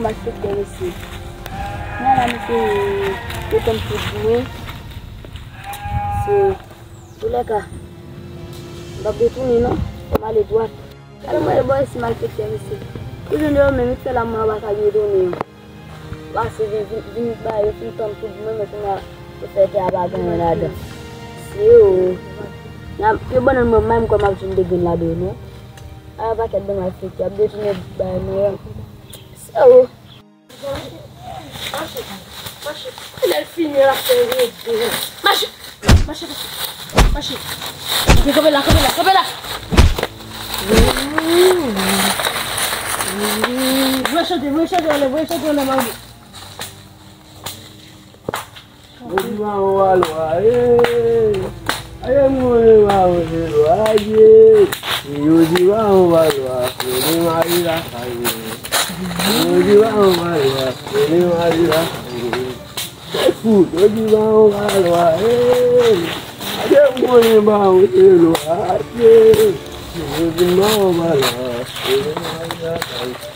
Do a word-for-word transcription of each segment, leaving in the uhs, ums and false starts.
Malfektè, mesye. Mwen la, mesye, yo konn fout mwen. Se, toulèka, m p ap detounen non, fò m ale dwat. Gade mwen, bò isi malfektè, mesye. Yo jwenn yo menm, vit fè la, mwen anba kay yo tounen. Pase vin, vin, vin ba yo fin tann fout mwen, men kounye a, yo fè tè a pa gen anyen ladan. Se yo. Yo ban nan mwen, m kwè m ap jwenn de grenn ladan yo, non. A, pakèt de malfektè, y ap detounen bagay mwen yo. Se yo. Mache, mache. Lè l fini, l ap fè rete. Mache, mache, mache, mache. Ok, kanpe la, kanpe la, kanpe la. Voye chante, voye chante anlè, voye chante anlè, Maouli. Yo di mawon pa lwa, eh. Aye, mwen mawon se lwa, ye. Yo di mawon pa lwa, konnen mari lakay mwen. Yo di mawon pa lwa, konnen mari lakay mwen. Se fout, yo di mawon pa lwa, eh. Aye, mwen mawon se lwa, ye. Yo di mawon pa lwa, konnen mari lakay mwen.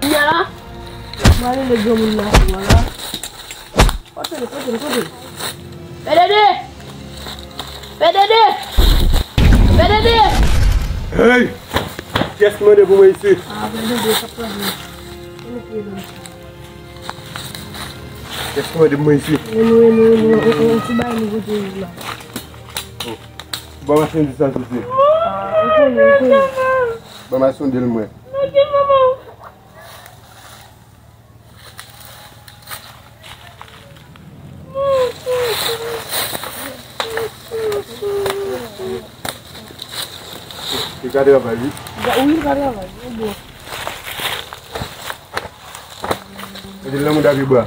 Kounye a la, mwen ale lè granmoun nan pou mwen la. Kote l, kote l, kote l? P D D! P D D! P D D! Hey! Kiyès ki mande pou mwen isi? Ah, P D D, sa p ap vini. Kiyès ki mande pou mwen isi? E nou, e nou, e nou, on, on, on ti bagay nou pote la. Oh. Ban m achandiz sa sou se. Ah, ou konnen, ou konnen. Ban m al sonde l mwen. Li ka travay, wi. Wi, li ka travay. Li bon. Mete l nan mouda pi bwa.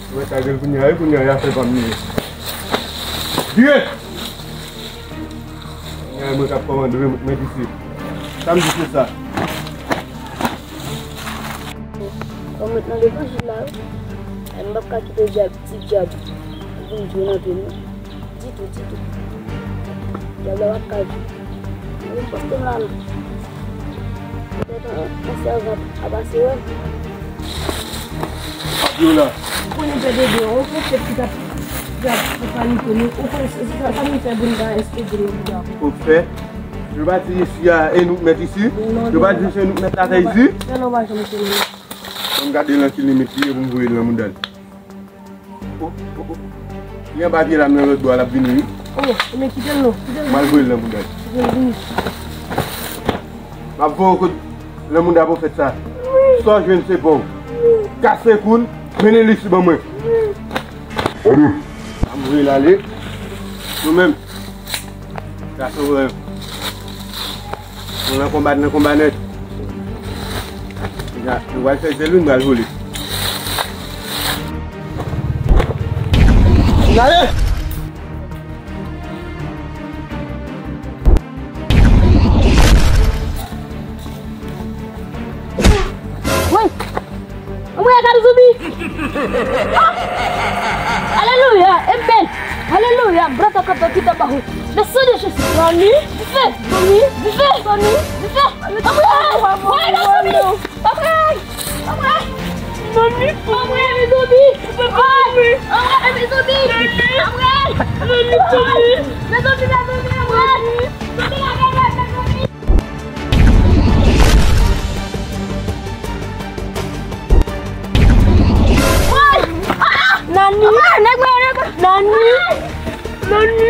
Mwen ta gen kounye a, wi, kounye a, y a fè pa m ye. Vye! Kounye a, mwen k ap kòmande, mwen, mwen ki se. Sa m di se sa. Kòm mwen nan levanjil la, wi. M p ap ka kite dyab, ti dyab, vin jwe nan pye m, non. Ditou, ditou. Dyab la p ap ka jwe. Mwen poste m la, non. Petèt yon, yon sèvant ap pase wè. Abyola. Ou konnen P D D, yon pwofèt ki t ap, ki t ap panike nou. Ou konnen se, se sa, sa nou fè pou nou ta espere nou pou nou. Pwofèt? Yo pa di isi a, e nou k mèt isi? Non, non, non. Yo pa di se nou k mèt lakay isi? Non, non, pa janm konnen. Ban m gade nan ki limit li ye pou m voye l nan mouda l. Oh, oh, oh. Li anba pye la, nan lòt bò a, l ap vini, wi. Oh, men kite l non, kite l. M al voye l nan mouda l. Kite l vini. M ap voye w kot nan mouda pwofèt sa. Sa w jwenn se pa w. Kase kou l, mennen l isi ban mwen. Ade. M ap voye l ale. Nou menm. Gason vrè. Nou nan konba, nan konba nèt. Deja, nou pral fè zèl, wi, nou pral vole. Gade! Woy! Anmwey, gade zonbi! Ah! Alelouya! Amen! Alelouya! Brata kata kita bahu. Le sang de Jésus. Zanmi! Dife! Zanmi! Dife! Zanmi! Dife! Anmwey! Woy, le zonbi! Anmwey! Anmwey! Zanmi! Anmwey, le zonbi! Anmwey! Anmwey, le zonbi! Anmwey! Zanmi! Zanmi! Le zonbi, le zonbi, anmwey! Zanmi, la, la, la, le zonbi! Nani? Nani? Nani? Nani?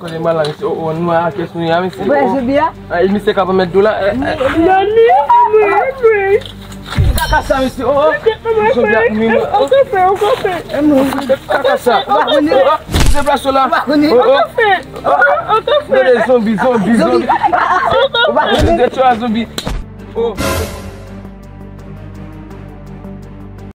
Kote mal la, mesye? Oh, oh, nou a kès nou ya, mesye. Ou wè zonbi a? Ay, misye ka pa mèt dou la. Nani? Kaka sa, mesye. Oh, oh. Zonbi a, mi, mi, oh. Kaka sa. Oh, oh. Deplase la. Oh, oh. Gade zonbi, zonbi, zonbi. Ou pa konnen? Detwi a zonbi. Oh.